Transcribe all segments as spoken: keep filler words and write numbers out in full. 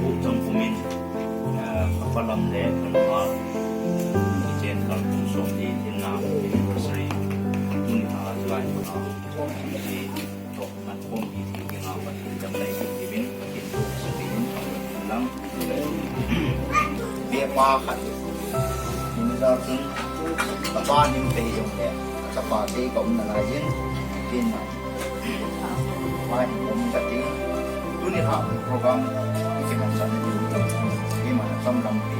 Chang pumin, eh, ka palam le ka nunga, i chen kal kum som ni tin na anniversary, tuni a July kha, i tok man kom i thi ki nga Pathen dam lai ki tivin, kin tu sa tivin, lang. Bia pa khat. Ni za chun, ka pa nin pe jong le, ka pa te ka um na lai jin, tin na. Vai, um ka ti. Tuni a program, i kiman chan ni. Kiman cham lam ti.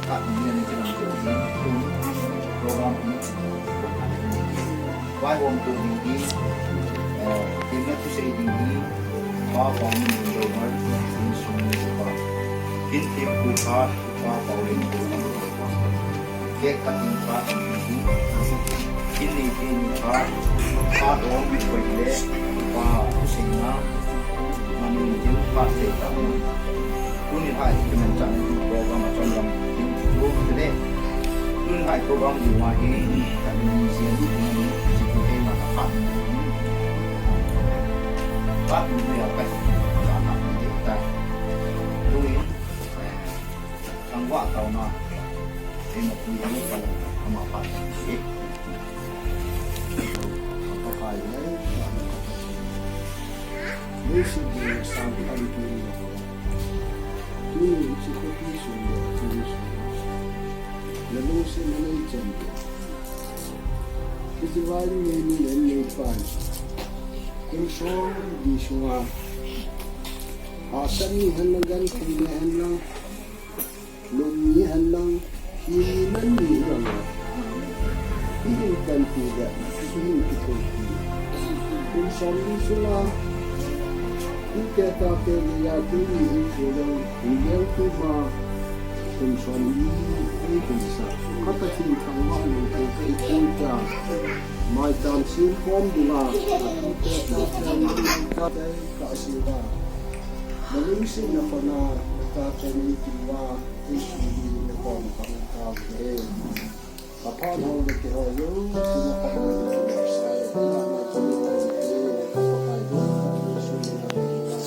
Ka ni ni kiman ti. Program ni. Vai, um tu ni. Eh, tin na tu sei ni. Pa pa ni ni lo mar. Ni sum ni pa. Kin ti pu pa. Upa Paulin Paulin, Kek Katin pa, Kin Nei Kin pa, Pa Dong Mit Koi le, Upa Hussein na, Manu Jin pa se ta. Tuni hai kiman chan ni program a chom lam kin tu le. Tuni hai program ni ma hi, ka ni sian ni ni, si ku te ma ka pa. Pa ni ya pa, ka na ni ta. Tuni Thangvah taona, eima pui eima pal, ama phat. Ka pai lai, ka na ka pai. Nei si bu na sam ka ni tu ni ko. Tu ni si ko ti su ni, tu ni su. Na lu si na nei chan. Ki si vai ni ni ni ni pan. Kum som di sunga. Hasan ni han na gan thei ni han lang. Lum ni han lang, hi nan ni hi lang. Hi hin kan ti da, hi hin ki thei ti. Kum som ni sunga, hi ke ta ke ni ya ti ni hi ko lang, hi yang tu ma. Kum som ni, hi kum sa. Ka ta tin thang ma ni ke ke i kun ta. Mai tam sin kom di ma. Hi ke ta ke ni ka ta ka si ma. Na lungsetna khona, na chate nei tiva, Jesu min in na kom khang tauve. Ka phat ho le keiho jouse na phat ho le keiho sa le, na na keiho le, na ka Pakai Jesu min in na kom khang tauve.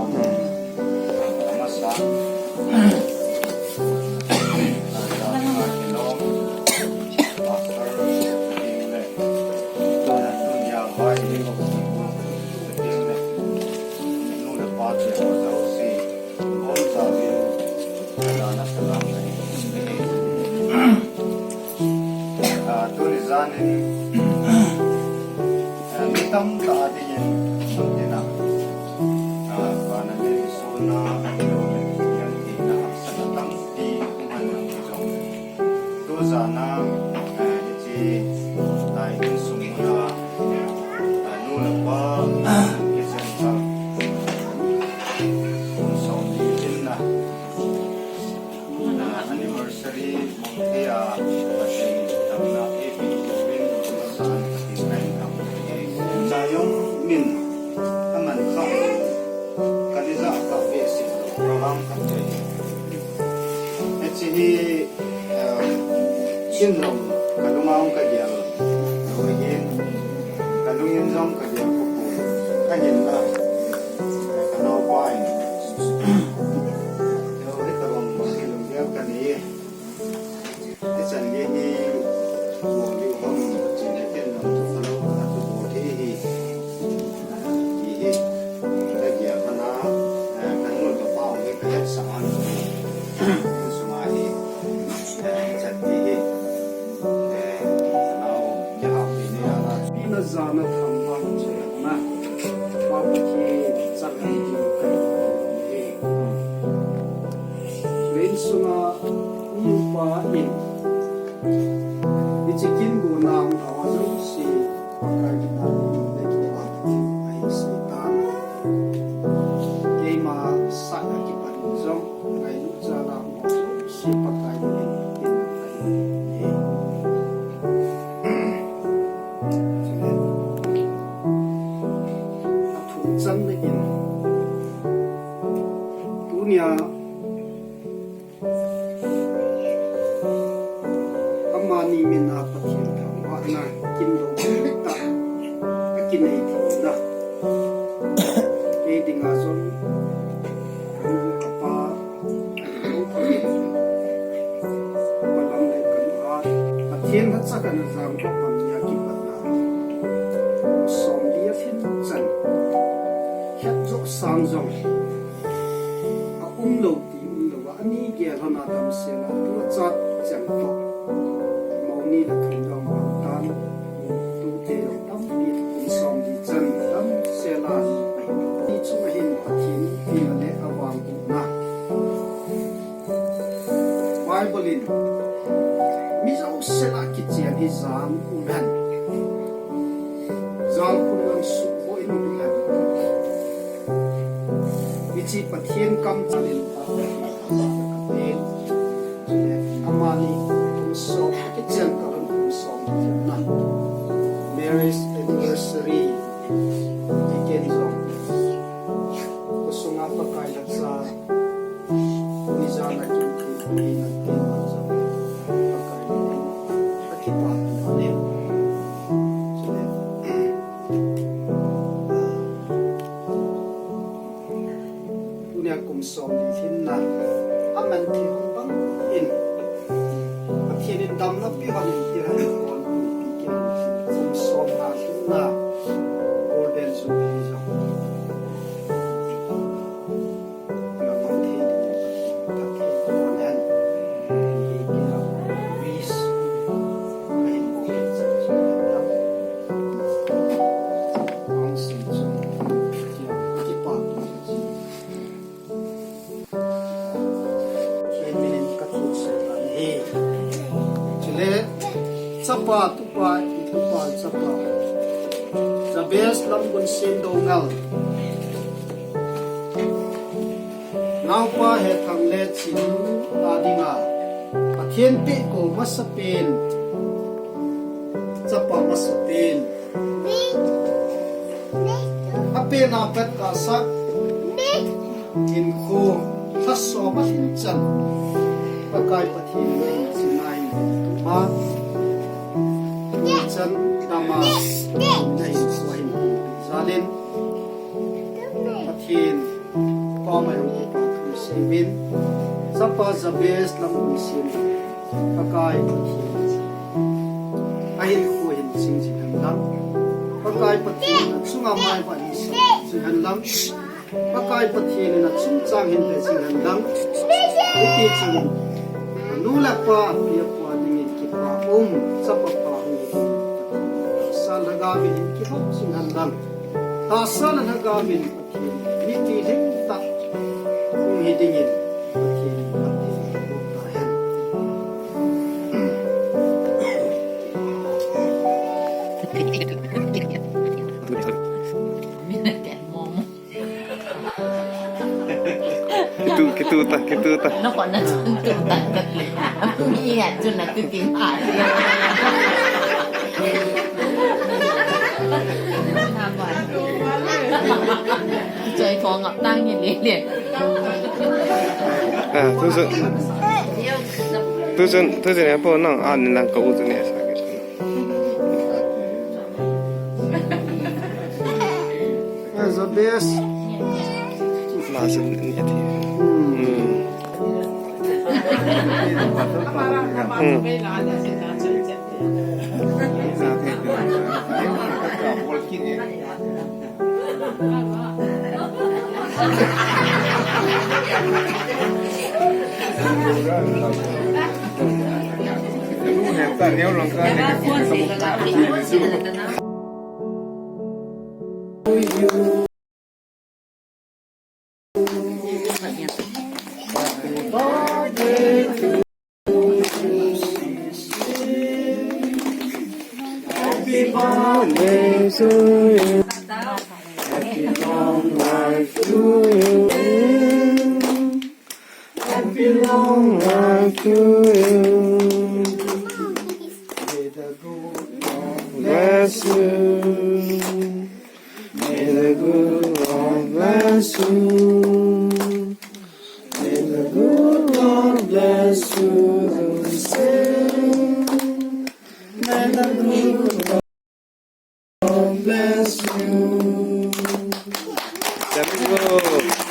Amen. Amasa. Pastor, Pastor, Pastor, Pastor, Nu le pa te ho jouse, bol jouse, a dana salam ka nei. Ah, tuni janin, ah, mi tamtah dingin, tina, ah, vana le sona, kilometer, yang tina, sa tampi, man jong. Tu jana, eh, hiche, tai insung muna, eh, nu le pa, eh, kijen ta. Kum som ni tin na. Na anniversary mong thei a, Pathen damna, eh, pin, pin, san, Pathen kahin dam, eh. Chayong min, aman kha, ka dija ka pe si, program ka pe. Hiche hi, Eh, chin jong ka lung a ka gel lou ahin, ka lung in jong ka gel lou. Ahinla, eh, ka naopa in, eh, hita bang bang hi lunggel ka nei. Hichan gei hi, bol diu ham, chin le ken jong tu ka lou, ka tu bol hi hi. Hi hi. Ka gel ka na, eh, ka nu ka pa hi ka hetsah an. Sunga hi. Chat ni hi. Eh, nao, kihap ni ni ala. Pi na jana thangvah chelna. Pa Pathen chang ni kai ni. Len sunga nupa in. Hiche kin gona hung tao jouse. Pakai kin a ni le kin a. Ai Satan. Keima sa a kipan jong. Ngai lu jala mo si Pakai in in ai ni. A thum chan na in. Tunia amani min a Pathen thangvahna kin lou ta. Kinei theina. Kei dinga jong, ka nu ka pa, ka lam le ka nu a, Pathen lhacha kana jang ka pang nia kipatna. Kum somli a lhin chan. Khet jo sang jong. A um lou ti um lou a, ani gel hon a damsel a, tu a chat chang toh. Moni le thum dong bang tan. Tute jong tampi kum somli chan damsel a ahi. Ti chunga hin Pathen tina le avangbohna. Bible in mi jouse lah a kichen hi jang um hen. Jang kum lang suhboh in um hen. Hiche Pathen kamchal in Chule, amani kum som, kichen ka lhun kum som, na marriage anniversary, kichen jong. Ko sunga Pakai lhacha, ni jana kin ki, ni na kin na jong. Pakai, akipa, amen. Chule, Tunia kum somli lhinna, aman thei hon bang in, Pathen in damna pe hon in, ti hon in, kum somnga lhinna, Golden Jubilee jong. Ana mang thei, ta thei hon hen, hi kina wish, ahin bol hen, Chule, chapa, tupa, tupa, chapa. Jabez Lamgunsen Doungel. Naopa Hethang le Chinu a dinga. Pathen peh ko masapen. Chapa masapen. Apen a pat tahsa hinkho lhasom a lhin chan Pakai Pathen in chinai ma chan dama na hinkho hin jalin Pathen Pamai hung kipa thu seuvin, chapa Jabez Lamgunsen, Pakai Pathen ahinkho hin ching jing hen lang, Pakai Pathen in achunga maiva hin ching hen lang, Pakai Pathen in achungchang hin ve jing hen lang, hiti chun anu le apa, pi apa dingin kipa um, chapa pa hung hin, tahsa lhagao in kihop jing hen lang, tahsa le lhagao in Mipi lhingtah hung hi dingin Pathen in phatthei boh tahen. Kitu, kitu ta, kitu ta. Nako na chun tu ta ta. Mi ya chun na tu kin ha. Choi thong ngap tang ni le le. Ah, tu chun, tu chun, tu chun apo nang an lang ka u chun ne sa ke. That's the best. Ma chun ni ati. Hmm. Hmm. Happy birthday to you. Happy long life to you. Happy long life to you. May the good Lord bless you. May the good Lord bless you. May the good Lord bless you. May the good Lord Bless you. Very good.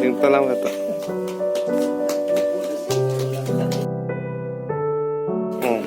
Ding talang kata. Hmm.